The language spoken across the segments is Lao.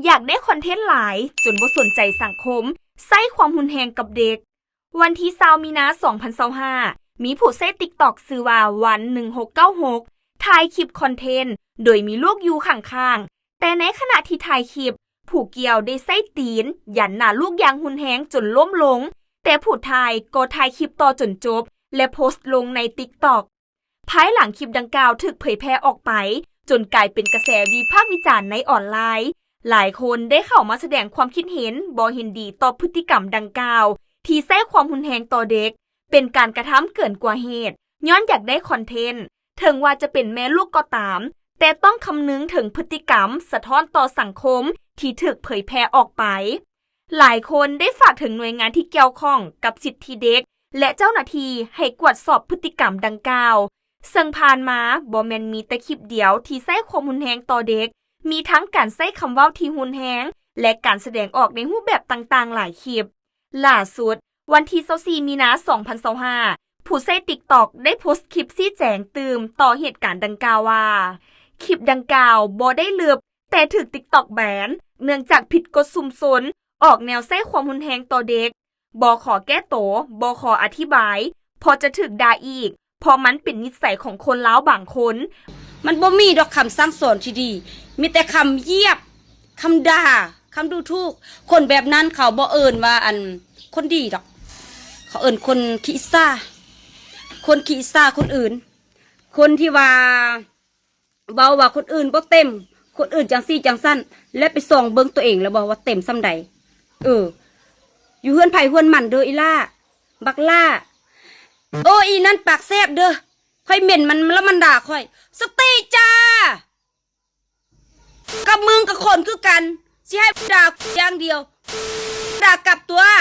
ຢາກໄດ້ຄອນເທັນຫຼາຍຈົນບໍ່ສົນໃຈສັງຄົມ, ໃຊ້ຄວາມຮຸນແຮງກັບເດັກ. ວັນທີຊາວ ມີນາ ສອງພັນຊາວຫ້າ ມີຜູ້ໃຊ້ TikTok ຊື່ວ່າ ວັນ ໜຶ່ງຫົກເກົ້າຫົກ ຖ່າຍຄລິບຄອນເທັນໂດຍມີລູກຢູ່ຂ້າງໆ, ແຕ່ໃນຂະນະທີ່ຖ່າຍຄລິບ, ຜູ້ກ່ຽວໄດ້ໃຊ້ຕີນຢັນໜ້າລູກຢ່າງຮຸນແຮງຈົນລົ້ມລົງ, ແຕ່ຜູ້ຖ່າຍກໍຖ່າຍຄລິບຕໍ່ຈົນຈົບ ແລະ ໂພສລົງໃນ TikTok. ພາຍຫຼັງຄລິບດັ່ງກ່າວຖືກເຜີຍແຜ່ອອກໄປ, ຈົນກາຍເປັນກະແສວິພາກວິຈານໃນອອນລາຍ, ຫຼາຍຄົນໄດ້ເຂົ້າມາສະແດງຄວາມຄິດເຫັນບໍ່ເຫັນດີຕໍ່ພຶດຕິກຳດັ່ງກ່າວ ທີ່ໃຊ້ຄວາມຮຸນແຮງຕໍ່ເດັກ, ເປັນການກະທຳເກີນກວ່າເຫດ, ຍ້ອນຢາກໄດ້ຄອນເທັນ, ເຖິງວ່າຈະເປັນແມ່ລູກກໍຕາມ, ແຕ່ຕ້ອງຄຳນຶງເຖິງພຶດຕິກຳສະທ້ອນຕໍ່ສັງຄົມທີ່ຖືກເຜີຍແຜ່ອອກໄປ. ຫຼາຍຄົນໄດ້ຝາກເຖິງໜ່ວຍງານທີ່ກ່ຽວຂ້ອງກັບສິດທິເດັກ ແລະ ເຈົ້າໜ້າທີ່ໃຫ້ກວດສອບພຶດຕິກຳດັ່ງກ່າວ, ເຊິ່ງຜ່ານມາບໍ່ແມ່ນມີແຕ່ຄລິບດຽວທີ່ໃຊ້ຄວາມຮຸນແຮງຕໍ່ເດັກ, ມີທັງການໃຊ້ຄຳເວົ້າທີ່ຮຸນແຮງ ແລະ ການສະແດງອອກໃນຮູບແບບຕ່າງໆຫຼາຍຄລິບ. ຫຼ້າສຸດ, ວັນທີຊາວສີ່ ມີນາ ສອງພັນຊາວຫ້າ ຜູ້ໃຊ້ TikTok ໄດ້ໂພສຄລິບຊີ້ແຈງຕື່ມຕໍ່ເຫດການດັ່ງກ່າວວ່າ, ຄລິບດັ່ງກ່າວບໍ່ໄດ້ລຶບ, ແຕ່ຖືກ TikTok ແບນ ເນື່ອງຈາກຜິດກົດຊຸມຊົນ, ອອກແນວໃຊ້ຄວາມຮຸນແຮງຕໍ່ເດັກ, ບໍ່ຂໍແກ້ໂຕ, ບໍ່ຂໍອະທິບາຍ, ເພາະຈະຖືກດ່າອີກ, ເພາະມັນເປັນນິດໄສຂອງຄົນລາວບາງຄົນ. ມັນບໍ່ມີດອກຄຳສັ່ງສອນທີ່ດີ, ມີແຕ່ຄຳຢຽບ, ຄຳດ່າ, ຄຳດູຖູກ. ຄົນແບບນັ້ນເຂົາບໍ່ເອີ້ນວ່າ ອັນ ຄົນດີດອກ, ເຂົາເອີ້ນຄົນຂີ້ອິດສາ, ຄົນຂີ້ອິດສາຄົນອື່ນ, ຄົນທີ່ວ່າ ເວົ້າວ່າຄົນອື່ນບໍ່ເຕັມ, ຄົນອື່ນຈັ່ງຊີ້ຈັ່ງຊັ້ນ, ແລ້ວໄປສ່ອງເບິ່ງຕົວເອງແລ້ວບໍ່ວ່າເຕັມສ່ຳໃດ? ເອີ ຢູ່ເຮືອນໃຜເຮືອນມັນເດີອີຫຼ້າ, ບັກຫຼ້າ. ໂອ້ ອີນັ້ນປາກແສບເດີ, ຂ້ອຍເໝັນມັນແລ້ວມັນດ່າຂ້ອຍ. ສະຕິຈ້າ! ກັບມຶງກັບຄົນຄືກັນ, ຊິໃຫ້ດ່າຢ່າງດຽວ, ດ່າກັບຕົວະ.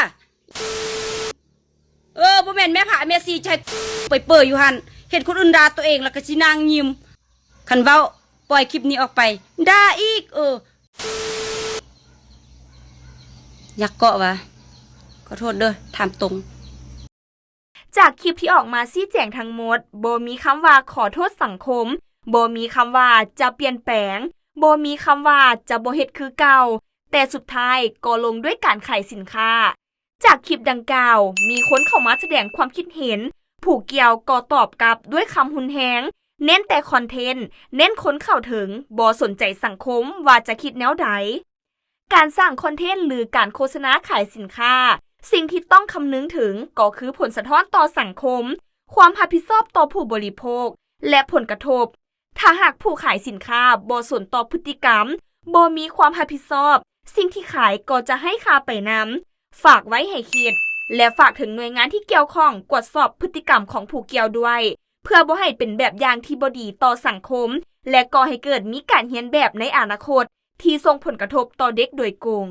ເອີ ບໍ່ແມ່ນແມ່ພະແມ່ຊີຈະໃຫ້ໄປເປີຢູ່ຫັ້ນ, ເຫັນຄົນອື່ນດ່າຕົວເອງແລ້ວກໍຊິນັ່ງຍິ້ມ. ຄັນເວົ້າ ປ່ອຍຄລິບນີ້ອອກໄປ ດ່າອີກ. ເອີ ຢາກເກາະຫວາ? ຂໍໂທດເດີ ຖາມຕົງ. ຈາກຄລິບທີ່ອອກມາຊີ້ແຈງທັງໝົດ, ບໍ່ມີຄຳວ່າຂໍໂທດສັງຄົມ, ບໍ່ມີຄຳວ່າຈະປ່ຽນແປງ, ບໍ່ມີຄຳວ່າຈະບໍ່ເຮັດຄືເກົ່າ, ແຕ່ສຸດທ້າຍກໍລົງດ້ວຍການຂາຍສິນຄ້າ. ຈາກຄລິບດັ່ງກ່າວ, ມີຄົນເຂົ້າມາສະແດງຄວາມຄິດເຫັນ, ຜູ້ກ່ຽວກໍຕອບກັບດ້ວຍຄຳຮຸນແຮງ, ເນັ້ນແຕ່ຄອນເທັນ, ເນັ້ນຄົນເຂົ້າເຖິງ, ບໍ່ສົນໃຈສັງຄົມວ່າຈະຄິດແນວໃດ. ການສ້າງຄອນເທັນ ຫຼື ການໂຄສະນາຂາຍສິນຄ້າ, ສິ່ງທີ່ຕ້ອງຄຳນຶງເຖິງກໍຄືຜົນສະທ້ອນຕໍ່ສັງຄົມ, ຄວາມຮັບຜິດຊອບຕໍ່ຜູ້ບໍລິໂພກ ແລະ ຜົນກະທົບ. ຖ້າຫາກຜູ້ຂາຍສິນຄ້າບໍ່ສົນຕໍ່ພຶດຕິກຳ, ບໍ່ມີຄວາມຮັບຜິດຊອບ, ສິ່ງທີ່ຂາຍກໍຈະໄຮ້ຄ່າໄປນຳ. ຝາກໄວ້ໃຫ້ຄິດ ແລະ ຝາກເຖິງໜ່ວຍງານທີ່ກ່ຽວຂ້ອງກວດສອບພຶດຕິກຳຂອງຜູ້ກ່ຽວດ້ວຍ, ເພື່ອບໍ່ໃຫ້ເປັນແບບຢ່າງທີ່ບໍ່ດີຕໍ່ສັງຄົມ ແລະ ກໍ່ໃຫ້ເກີດມີການຮຽນແບບໃນອະນາຄົດທີ່ສົ່ງຜົນກະທົບຕໍ່ເດັກໂດຍກົງ.